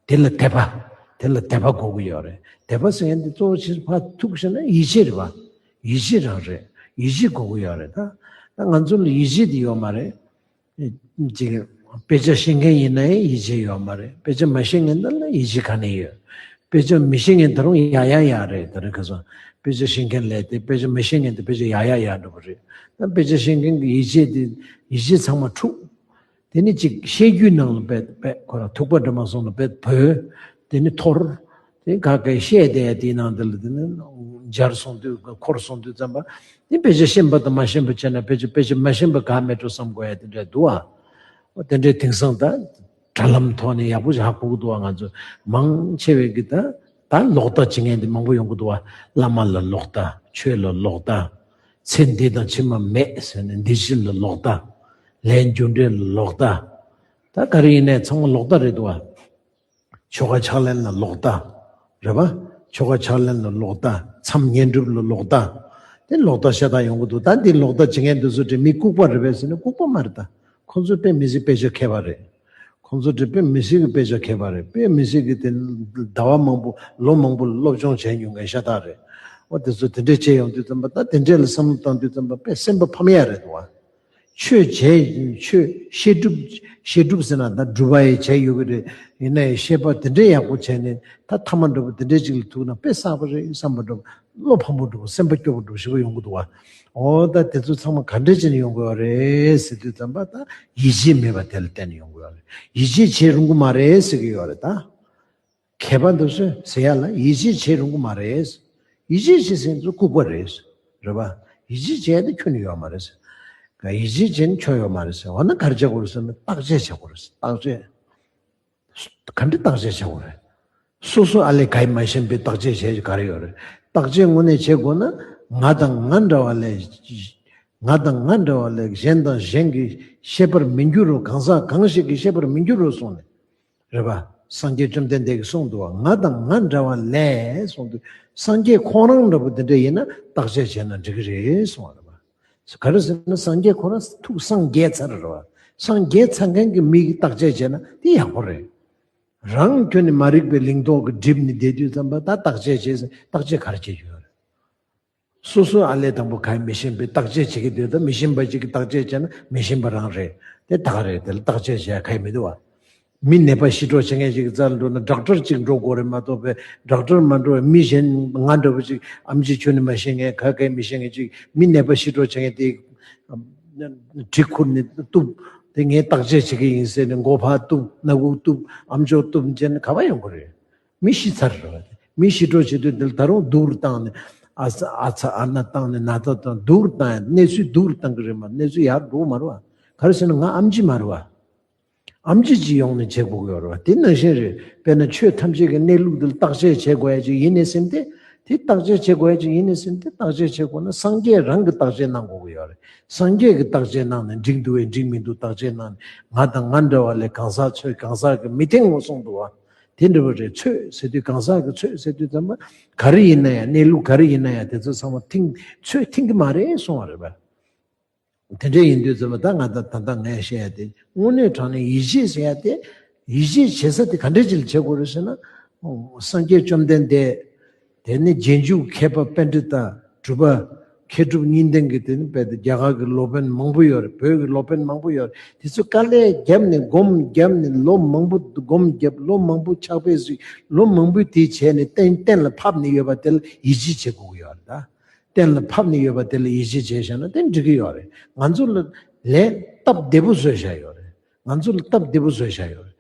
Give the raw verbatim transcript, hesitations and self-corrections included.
དེ་ལ་དད་པ། དེ་ལ་དད་པ་དགོས་ཀྱི་ཡོད་རེད། དད་པ་ཟེར་མཁན་དེ་གཙོ་བོ་ཆེ་ཕར་ཐུག་བྱས་ན་ཡིད་ཆེས་རེད་པ། ཡིད་ཆེས་རང་རེད། ཡིད་ཆེས་དགོས་ཀྱི་ཡོད་རེད་ད། ད་ང་ཚོ་ལ་ཡིད་ཆེས་དེ་ཡོད་མ་རེད། ཅིག་དཔེ་ཆ་ཤེས་མཁན་ཡིན་ན་ཡང་ཡིད་ཆེས་ཡོད་མ་རེད། དཔེ་ཆ་མ་ཤེས་མཁན་དེ་ལ་ཡིད་ཆེས་ག་ནས་ཡོད། དཔེ་ཆ་མི་ཤེས་མཁན་ད་རུང་ཡག་ཡག་ཡག་རེད། ད་རེས་ཁ་སང་དཔེ་ཆ་ཤེས་མཁན་ལས་དེ་དཔེ་ཆ་མི་ཤེས་མཁན་དེ་དཔེ་ཆ་ཡག་ཡག་ཡག་འགྲོ་གི་རེད། ད་དཔེ་ཆ་ཤེས་མཁན་གྱི་ཡིད་ཆེས་དེ་ཡིད་ཆེས་ཚང་མ་འཁྲུག་དེ་ནི་ཅིག་བཤད་རྒྱུད་ནང་ལ་དཔེ་དཔེ་ཁོ་རང་ཐུག་པ་འདྲ་མ་སོང་ལ་དཔེ་བོས། དེ་ནི་འཐོར། དེ་ག་གེ་བཤད་དེ་དེའི་ནང་དེ་ལ་དེ་ནི་འབྱར་སོང་དུས་འཁོར་སོང་དུས་ཙམ་པ། དེ་དཔེ་ཆ་ཤེས་པ་དང་མ་ཤེས་པ་བྱས་ན་དཔེ་ཆ་དཔེ་ཆ་མ་ཤེས་པ་ག་མེད་འགྲོ་བསམ་དགོས་ཡ་དེ་འདྲ་འདུག་ཨ། འོ་དེ་འདྲའི་དེང་སང་ད་དྲ་ལམ་ཐོག་ནས་ཡག་པོ་ཞིག་ཧ་གོ་གི་འདུག་ཨ། ང་ཚོ་མང་ཆེ་བས་ཀྱི་ད་ད་ལོག་ལྟ་བྱེད་མཁན་དེ་མང་པོ་ཡོང་གི་འདུག་ཨ། བླ་མ་ལ་ལོག་ལྟ། ཆོས་ལ་ལོག་ལྟ། ཚེ་འདི་དང་ཕྱི་མ་མེད་ཟེར་ནས་འདི་ཕྱི་ལ་ལོག་ལྟ། ལས་རྒྱུ་འབྲས་ལ་ལོག་ལྟ། ད་ག་རེ་ཡིན་ནའི་ཚང་མ་ལོག་ལྟ་རེད་འདུག་ཨ། ཆོ་ག་ཕྱག་ལེན་ལ་ལོག་ལྟ། རེད་པ། ཆོ་ག་ཕྱག་ལེན་ལ་ལོག་ལྟ། མཚམས་བསྙེན་སྒྲུབ་ལ་ལོག་ལྟ། དེ་ལོག་ལྟ་ཤ་སྟག་ཡོང་གི་འདུག་ད་འདི་ལོག་ལྟ་བྱེད་མཁན་འདི་ཚོ་དེ་མི་ལྐུགས་པ་རེད་པས་ཟེར་ན་ལྐུགས་པ་མ་རེད་ད། ཁོང་ཚོ་དཔེ་མི་སྲིད་དཔེ་ཆ་མཁས་པ་རེད། ཁོང་ཚོ་དེ་དཔེ་མི་སྲིད་ཀྱི་དཔེ་ཆ་མཁས་པ་རེད། དཔེ་མི་སྲིད་ཀྱི་དེ་ཟླ་བ་མང་པོ་ལོ་མང་པོ་སློབ་སྦྱོང་བྱས་མྱོང་མཁན་ཤ་སྟག་རེད། འོ་དེ་ཚོ་དེ་འདྲས་བྱས་ཡོང་དུས་ཙམ་པ་ད་དེ་འདྲས་ལ་བསམ་བློ་བཏང་དུས་ཙམ་པ་དཔེ་སེམས་པ་ཕམ་ཡ་རེད་འདུག་བ། ཆོས་བྱས་ཆོས་བཤད་སྒྲུབ་བཤད་སྒྲུབ་ཟེར་ན་ད་སྒྲུབ་པ་ཡི་བྱས་ཡོད་ཀྱི་རེད། ཡིན་ན་ཡང་བཤད་པ་དེ་འདྲས་ཡག་པོ་བྱས་ནས་ད་ཐ་མ་འདྲ་པོ་དེ་འདྲས་ཅིག་ལ་ཐུག་ན་དཔེ་བསགས་པ་རེད་བསམ་པ་འདྲ་པོ་བློ་ཕམ་པོ་འདྲ་པོ་སེམས་པ་སྐྱོ་པོ་འདྲ་པོ་ཞེ་པོ་ཡོང་གི་འདུག་བ། འོ་ད་དེ་ཚོ་ཚང་མ་ག་འདྲས་བྱས་ནས་ཡོང་དགོས་པ་རེད་ཟེར་དུས་ཙམ་པ་ད་ཡིད་ཆེས་མེད་པ་དེ་ལ་བརྟེན་ནས་ཡོང་དགོས་པ་རེད། ཡིད་ཆེས་བྱེད་རུང་གི་མ་རེད་ཟེར་གི་ཡོད་རེད་ད། མཁས་པ་འདི་ཚོས་ཟེར་ཡ་ལ་ཡིད་ཆེས་བྱེད་རུང་གི་མ་རེད། ཡིད་ཆེས་བྱེད་ཟེར་མཁན་ཚོ་ལྐུགས་པ་རེད། རེད་པ། ཡིད་ཆེས་བྱས་ཏེ་ཁྱོན་ནས་ཡོད་མ་རེད། ཡིད་ཆེས་བྱས་ན་ཁྱོན་ཡོད་མ་རེད། འོ་ན་ག་རེ་བྱེད་དགོས་རེད་ཟེར་ན་བརྟག་དཔྱད་བྱེད་དགོས་རེད། བརྟག་དཔྱད། ག་འདྲ་བརྟག་དཔྱད་བྱེད་དགོས་རེད། སོ་སོ་ཨ་ལས་ག་ཡི་མ་ཤེས་པའི་བརྟག་དཔྱད་བྱས་ག་རེ་ཡོད་རེད། བརྟག་དཔྱད་དངོས་གནས་བྱེད་དགོས་ན་ང་དང་ང་འདྲ་བ་ལས། ང་དང་ང་འདྲ་བ་ལས་གཞན་དང་གཞན་གྱིས་ཤེས་པར་མི་འགྱུར་རོ། གང་ཟག་གང་ཞིག་གིས་ཤེས་པར་མི་འགྱུར་རོ་གསུངས་ནས། རེད་པ། སངས་རྒྱས་བཅོམ་ལྡན་འདས་ཀྱིས་གསུངས་འདུག་བ། ང་དང་ང་འདྲ་བ་ལས་གསུངས་དུས་སངས་རྒྱས་ཁོང་རང་འདྲ་པོ་དེ་འདྲ་ཡིན་ན་བརྟག་དཔྱད་བྱས་ན་འགྲིག་གི་རེད་གསུངས་པ་རེད་པ། ག་རེ་ཟེར་ན་སངས་རྒྱས་ཁོ་རང་ཐུགས་སངས་རྒྱས་ཚར་རེད་པ། སངས་རྒྱས་ཚར་མཁན་གྱི་མི་གིས་བརྟག་དཔྱད་བྱས་ན་དེ་ཡག་པོ་རེད། རང་ཁྱོན་ནས་མ་རིག་པའི་ལིང་ཏོག་གིས་བསྒྲིབས་ནས་བསྡད་དུས་ཙམ་པ་ད་བརྟག་དཔྱད་བྱས་ཟིན་བརྟག་དཔྱད་ག་རེ་བྱེད་རྒྱུ་ཡོད་རེད། སོ་སོ་ཨ་ལས་དང་པོ་ག་ཡི་མི་ཤེས་པའི་བརྟག་དཔྱད་བྱེད་ཀྱི་འདུག་ད་མི་ཤེས་པ་ཅིག་གིས་བརྟག་དཔྱད་བྱས་ན་མི་ཤེས་པ་རང་རེད། དེ་ད་ག་རེད། དེ་ལ་བརྟག་དཔྱད་བྱེད་ཡ་ག་ཡི་མི་འདུག་བ། མི་ནད་པ་ཞི་གྲོགས་བྱེད་མཁན་ཞིག་གི་རྩ་ལ་འགྲོ་ན་ཌོག་ཊར་ཅིག་འགྲོ་དགོས་རེད་མ་གཏོགས་པའི་ཌོག་ཊར་མ་འགྲོ་བའི་མི་གཞན་ང་འདྲ་བོ་ཅིག་ཨམ་ཆི་ཁྱོན་ནས་མ་ཤེས་མཁན་ག་ག་ཡི་མི་ཤེས་མཁན་ཅིག་མི་ནད་པ་ཞི་གྲོགས་བྱེད་མཁན་དེ་གྲི་ཁུར་ནས་གཏུབ། དེ་ངས་བརྟག་དཔྱད་བྱེད་ཀྱི་ཡིན་ཟེར་ནས་མགོ་ཕར་གཏུབ། སྣ་ཁུག་གཏུབ། ཨམ་ཅོག་གཏུབ་བྱས་ནས་ག་པར་ཡོང་གི་རེད། མི་ཤི་ཚར་རེད་བ། མི་ཤི་གྲོགས་བྱེད་དུས་འདི་ལ་ད་རུང་སྡུག་རུ་བཏང་ནས་ཨ་ཚ་ཨ་ཚ་ཨ་ན་བཏང་ནས་ན་ཚ་བཏང་སྡུག་རུ་བཏང་ཡ་གནས་ཚུལ་སྡུག་རུ་བཏང་གི་རེད་མ་གནས་ཚུལ་ཡར་འགྲོ་གི་མ་རེད་བ། ག་རེ་ཟེར་ན་ང་ཨམ་ཆི་མ་རེད་བ། ཨམ་ཆི་ཅིག་ཡོང་ནས་བྱེད་དགོས་ཀྱི་ཡོད་རེད་བ། དེ་ནང་བཞིན་རེད། དཔེར་ན་ཆོས་ཐམས་ཅད་ཀྱི་གནས་ལུགས་འདི་ལ་བརྟག་དཔྱད་བྱེད་དགོས་ཡ་ཅིག་ཡིན་ནས་ཟིན་ཏེ། དེ་བརྟག་དཔྱད་བྱེད་དགོས་ཡ་ཅིག་ཡིན་ནས་ཟིན་ཏེ་བརྟག་དཔྱད་བྱེད་དགོས་ན་སངས་རྒྱས་རང་གིས་བརྟག་དཔྱད་གནང་དགོས་ཀྱི་ཡོད་རེད། སངས་རྒྱས་ཀྱིས་བརྟག་དཔྱད་གནང་ནས་འགྲིག་འདུག་བས་འགྲིག་མི་འདུག་བརྟག་དཔྱད་གནང་ནས་ང་དང་ང་འདྲ་བ་ལས་གང་ཟག་ཚོས་གང་ཟག་གི་མི་མཐུན་ངོ་གསུངས་འདུག་བ། དེ་འདྲ་བ་རེད། ཚོས་ཟེར་དུས་གང་ཟག་གི་ཚོས་ཟེར་དུས་ཙམ་པ་ག་རེ་ཡིན་ན་ཡང་གནས་ལུགས་ག་རེ་ཡིན་ན་ཡང་དེ་ཚོ་ཚང་མ་མཐུན་ཚོས་མཐུན་གྱི་མ་རེད་གསུང་བ་རེད་པ། དེ་འདྲ་ཡིན་དུས་ཙམ་པ་ད་ང་ད་ད་ལྟ་ངས་བཤད་ཡ་དེ་དངོས་གནས་དྲང་གནས་ཡིད་ཆེས་ཟེར་ཡ་དེ་ཡིད་ཆེས་བྱེད་ས་དེ་ག་འདྲ་ཅིག་ལ་བྱེད་དགོས་རེད་ཟེར་ན། སངས་རྒྱས་བཅོམ་ལྡན་འདས། དེ་ནི་རྗེས་འཇུག་མཁས་པ་པཎྜི་ཏ་གྲུབ་པ་མཁས་གྲུབ་གཉིས་ལྡན་གྱི་དེ་ནི་དཔེ་དེ་རྒྱ་གར་གྱི་སློབ་དཔོན་མང་པོ་ཡོད་རེད། བོད་ཀྱི་སློབ་དཔོན་མང་པོ་ཡོད་རེད། དེ་ཚོ་དཀའ་ལས་བརྒྱབ་ནས་སྒོམ་བརྒྱབ་ནས་ལོ་མང་པོ་སྒོམ་བརྒྱབ་ལོ་མང་པོ་ཕྱག་དཔེ་གཟིགས་ལོ་མང་པོ་དེ་བྱས་ནས་གཏན་གཏན་ལ་ཕབ་ནས་ཡོད་པ་དེ་ལ་ཡིད་ཆེས་བྱེད་དགོས་ཀྱི་ཡོད་རེད་ད། གཏན་ལ་ཕབ་ནས་ཡོད་པ་དེ་ལ་ཡིད་ཆེས་བྱས་བཞག་ན་དེ་འགྲིག་གི་ཡོད་རེད། ང་ཚོ་ལ་ལས་སྟབས་བདེ་པོ་བཟོས་བཞག་ཡོད་རེད། ང་ཚོ་ལ་སྟབས་བདེ་པོ་བཟོས་བཞག་ཡོད་རེད།